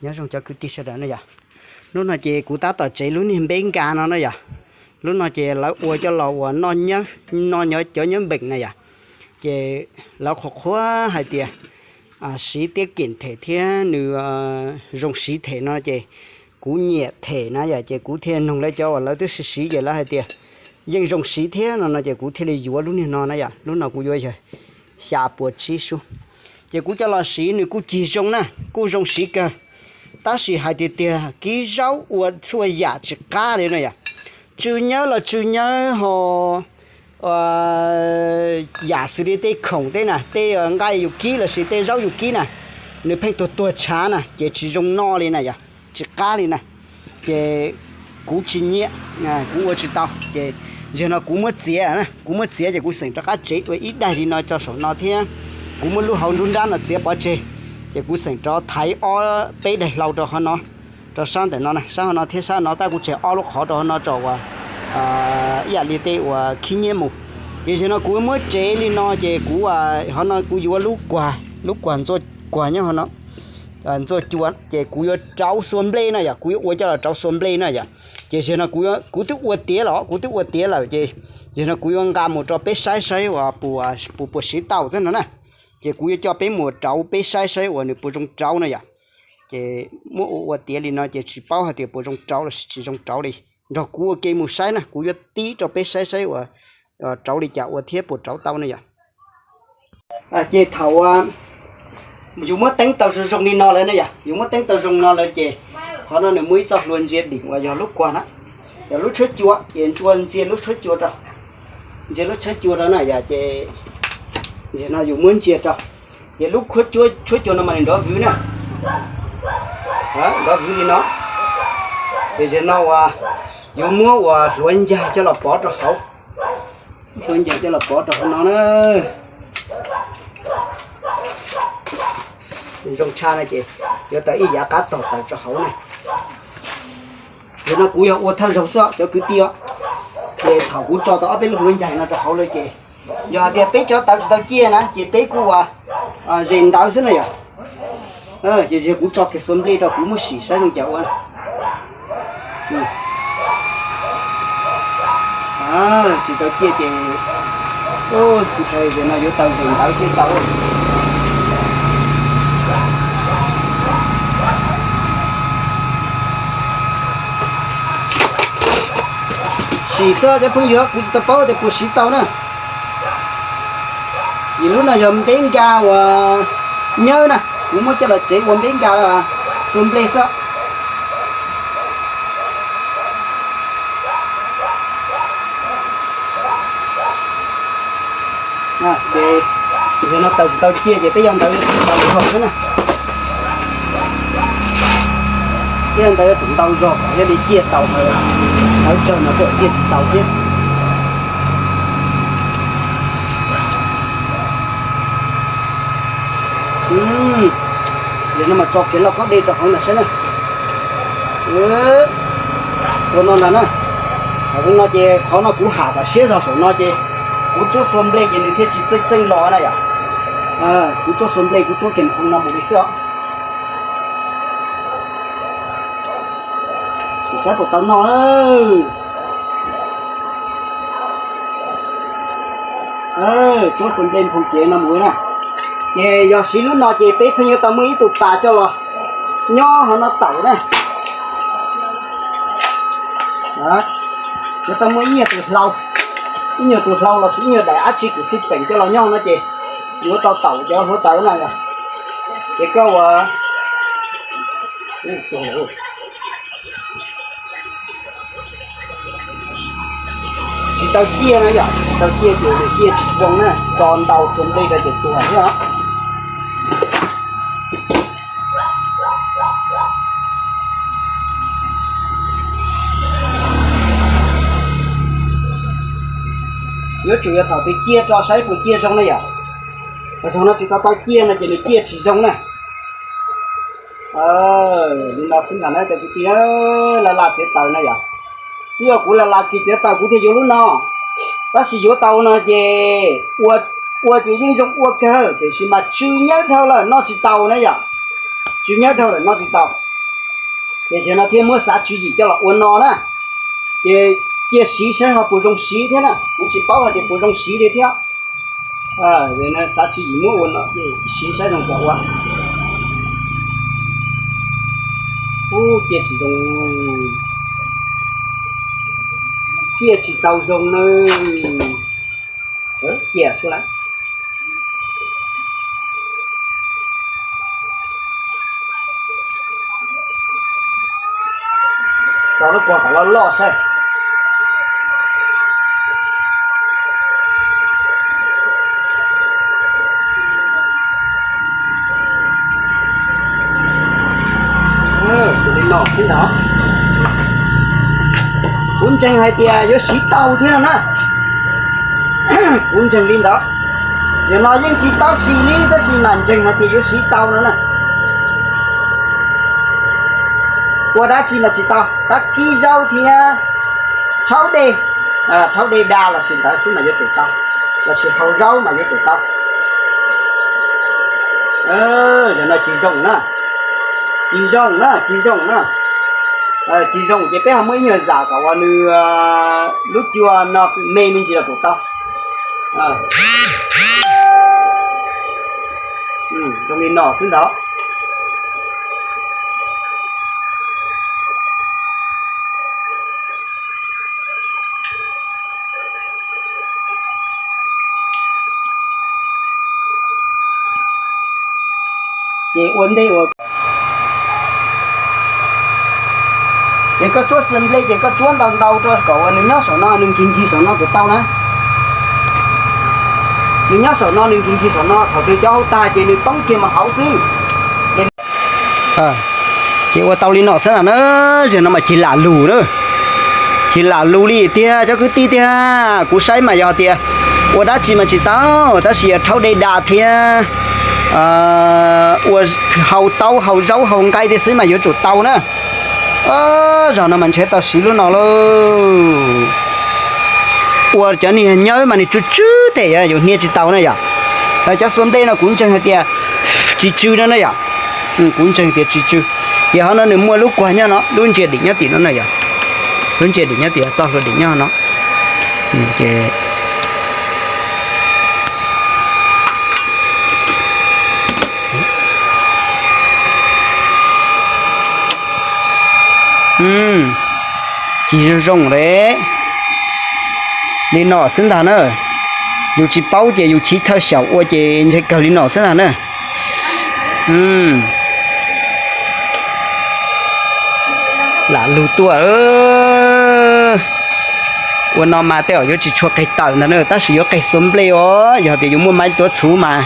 Nyob zoo cov kwv tij sawv daws na yom. Hnub no ces kuv tab tom tsev lub niag npeb nka no na yom. Lub no ces lawv ua coj los uas noj nyob, noj nyob cov nyob npeem na yom. Ces lawv qhuas qhuas hais tias siv tiab kem them thiab nws zoo siv them no ces kuv nyiam them na yom, ces kuv thiaj nug lawv cov uas lawv twb siv siv ces lawv hais tias yeej zoo siv thiab no no ces kuv thiaj li yuav lub niag no na yom. Lub no kuv yuav yog xya puas tsib sub. Ces kuv coj los siv nws kuj cig zoo na, kuj zoo siv kawg. Tab sis hais tias tiag kib zaub ua txhua yam tsis qab li na yom. Tsw nyawb los tsw nyawb ho yam xws li tej khoom tej na, tej nqaij yus kib lossis tej zaub yus kib na, nws pheej tuag tuag tshav na ces tsis zoo noj li na yom, tsis qab li na. Ces kuv tsis nyiam, kuv ua tsis tau ces yog no kuv muab txiav, kuv muab txiav ces kuv xeem rov qab tsev ua ib daig li no rau saum no thiab. Kuv muab lub hauv nruab nrab no txiav pov tseg, ces kuv xeem rov thaiv ob peb daig hlau rau qhov no, rau sab ntawm no, sab hauv no thiab sab no tab kuv tseg ob lub qhov rau hauv no tso uas ib yam li tej uas khib nyiab mus. Ces yog no kuv muab tsev li no ces kuv, hov no kuv yuav lub kuag, lub kuag ntxuaj kuag nyob hov no, ntxuaj cua ces kuv yuav rauv xuas nplej na yom, kuv yuav ua coj los rauv xuas nplej na yom. Ces yog no kuv twb ua tiav los, kuv twb ua tiav lawm ces yog no kuv yuav nqa mus rau peb saib saib uas puas puas siv tau xwb no na. Ces kuv yuav coj peb mus rauv peb saib saib uas nws puas zoo rauv na yom. Ces muab ua ua tiav li no ces tsis paub hais tias puas zoo rauv los sis tsis zoo rauv li. Nrog kuv ua ke mus saib na, kuv yuav tib rau peb saib saib uas rauv li cas ua thiab puas rauv tau na yom. Ces thaum yus muab teeb tau zoo zoo li no lawm na yom, yus muab teeb tau zoo no lawm ces qhov no nws muaj ib txoj hlua ntsia dim uas yog lub kuag na, yog lub tshuab cua ces ntsua ntsia lub tshuab cua rau, ntsia lub tshuab cua rau na yom. Ces no yus muab ntsia rau, ces lub tshuab cua no mas nws nrov vwv na, nrov vwv li no. Ces no uas yuav muab uas hluav ncaig coj los pov rau hauv, hluav ncaig coj los pov rau hauv no na. Zoo tshaj no ces yuav tau ib yav qab tog tawm rau hauv na. Yog no kuv yog ua thawj zaug xwb cov kwv tij os. Ces thaum kuv tso tau ob peb lub hluav ncaig no rau hauv lawm ces yog hais tias peb cov tawv tsis tau ciaj na ces peb kuj ua zes ntawv xwb na yom. Ces yog kuv tso kiag xuas nplej rau kuv muab sim saib zoo cas ua. Tsis tau ciaj ces ntshai no yuav tau zes ntawv thiaj tau. Sim xwb cov phooj ywg, kuv tsis tau paub tias puas siv tau na. Vim lub no yog npeb nka uas nyawb na, kuv muab coj los tsev ua npeb nka xuas nplej xwb. Ces yog no tawv tsis tau ciaj ces peb yog ntawv yuav tsum ntau zog xwb na. Peb yog ntawv yuav tsum ntau zog kom thiaj li ciaj tau, ntawv tsawg no peb ciaj tsis tau thiab. Yog no mas tso kiag lauj kaub dej rau hauv ntag saib na. Ua no ntag na. Hauv no ces qhov no kuv ham kom siab zog saum no ces kuv tsuab xuas nplej ces nws thiaj tsis txeej txeej los na yom. Kuv tsuab xuas nplej kuv tsuab kiag nphoo no mus li xwb os. Sim saib puas tau noj. Tsuab xuas nplej nphoo cev no mus na. Ces yog siv lub no ces peb pheej yuav tau muaj ib tug pas coj los nyob hauv no taum na. Yuav tau muaj ib nyuag tus hlau, ib nyuag tus hlau lossis ib nyuag daim dab tsi kuv xij peem coj los nyob no ces yuav tau taum cov hluav taws na. Ces koj ua tsis tau ciaj na yom, tsis tau ciaj ces nws ciaj tsis zoo na, tso ntau xuas nplej rau ces tuag thiab os. Yuav tsum yog thaum twg ciaj rau saib puas ciaj zoo na yom. Zaum no tsis tau tau ciaj no ces nws ciaj tsis zoo na. Li no xwb ntag na cov kwv tij, la la txiav taws na yom. Twb yog kuv la la kis txiav taws kuv thiaj yuav lub no. Tab sis yuav tau no ces ua ces yeej zoo ua kawg tiam sis mas tsw nyawb dhau lawm noj tsis tau na yom. Tsw nyawb dhau lawm noj tsis tau. Ces zaum no thiaj muab xav tswv yim coj los ua no na. Ces cia siv saib ho puas zoo siv thiab na, kuv tsis paub hais tias puas zoo siv li thiab. Xav tswv yim muab ua no ces siv saib zoo cas ua. Ub, cia tsis zoo, cia tsis tau zoo na. Cia suab lawm. Rau lub kua kom loj loj saib. Li no xwb ntag. Kuv ntseeg hais tias yuav siv tau thiab no na. Kuv ntseeg li ntawd. Yog no yeej tsis paub xis li tab sis mas ntseeg hais tias yuav siv tau no na. Ua dab tsi mas tsis tau, tab kib zaub thiab rhaub dej, rhaub dej da los sis ntawd xwb mas yuav tsum tau, los sis hau zaub mas yuav tsum tau. Yog no tsis zoo na, tsis zoo na, tsis zoo na. Tsis zoo ces peb ho muab ib nyuag zam kom uas nws lub cua no me me ntsis los kuj tau. Zoo li no xwb ntag. Ces ua ntej ua, ces koj tsuab xwb nplej ces koj tsuab ntau ntau rau kom uas nws nyob saum no nws nkig nkig saum no kuj tau na. Nws nyob saum no nws nkig nkig saum no thaum twg cov hauv tag ces nws poob kiag mus hauv xwb. Ces ua tau li no xwb ntag na, zaum no mas cig lam lug na. Cig lam lug li tiag cov kwv tij tiag, kuv saib mas yog tias ua dab tsi mas tsis tau, tab sis yog rhaub dej da thiab ua hau taub hau zaub hau nqaij tej xwb mas yuav tsum tau na. Zaum no mas ntshe tau siv lub no lauj. Ua cov niag nyawb mas nws tsw tsw tes yus hnia tsis tau na yom. Cov xuas nplej no kuv ntseeg hais tias tsis tsw no na yom. Kuv ntseeg tias tsis tsw. Ces ho no nws muaj lub kuag nyob no, lub ntsia dim nyob tim no na yom. Lub ntsia dim nyob tim txoj hlua dim nyob no. Tsis zoo zoo li. Li no xwb ntag na. Yus tsis paub ces yus chiv thawj xyaum ua ces ntshe kawg li no xwb ntag na. Lam lug tuaj. Ua no mas tej zaum yuav tsis tshua qeg tawm ntag na, tab sis yuav qeg xuas nplej os. Yog tias yus muaj maiv tuav txhuv mas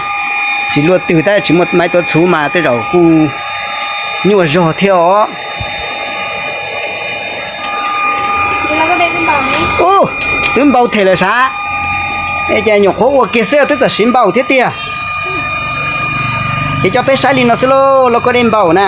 tsis luaj twg, tab sis tsis muaj maiv tuav txhuv mas tej zaum kuj nyuaj zog thiab os. Ub, twb npau them lawm sav. Ces nyuam qhuav ua kiag xwb twb txawm siv npau thiab tiag. Ces coj peb saib li no xwb lauj, lauj kaub dej npau na.